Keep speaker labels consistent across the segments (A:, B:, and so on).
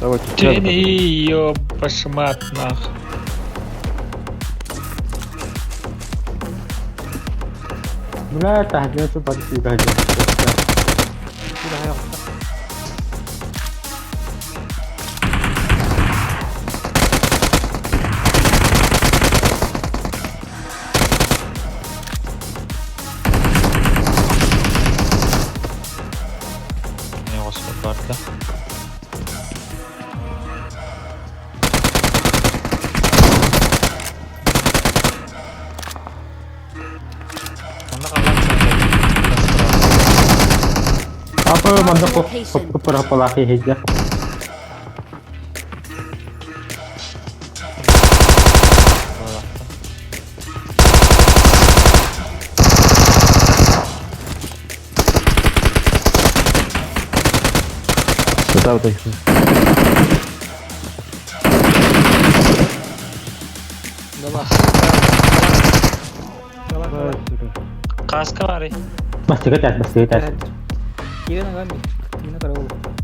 A: Давай,
B: Ты ёбашмат нах.
C: Бля, таһырдьа супар сүүрэ
B: Оҕус барда. Онно халлаан
C: Апа манна хоппор-хопполаах иһийдэ.
A: Сатаабытай.
B: Кааска баарый?
C: Бастыга таас, бастыга таас.
D: Киирэн аҕам киинэ көрө буолуохтаах.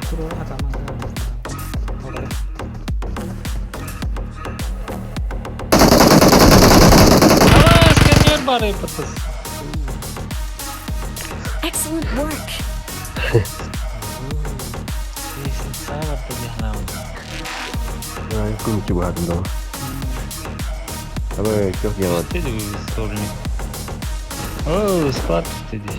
D: Туруора хатааман
B: Аа, сканер баарый бытыс.
E: Excellent work.
A: Күн чугаһатым да. Давай, как делать?
B: О, склад dedi.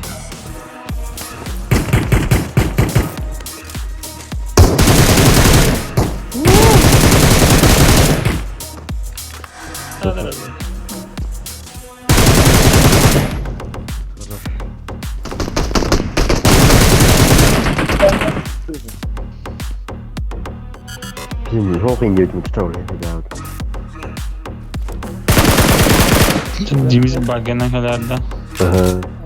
A: Пиздец, сколько не представляю, да.
B: Димиз багына kadar da.
A: Ага.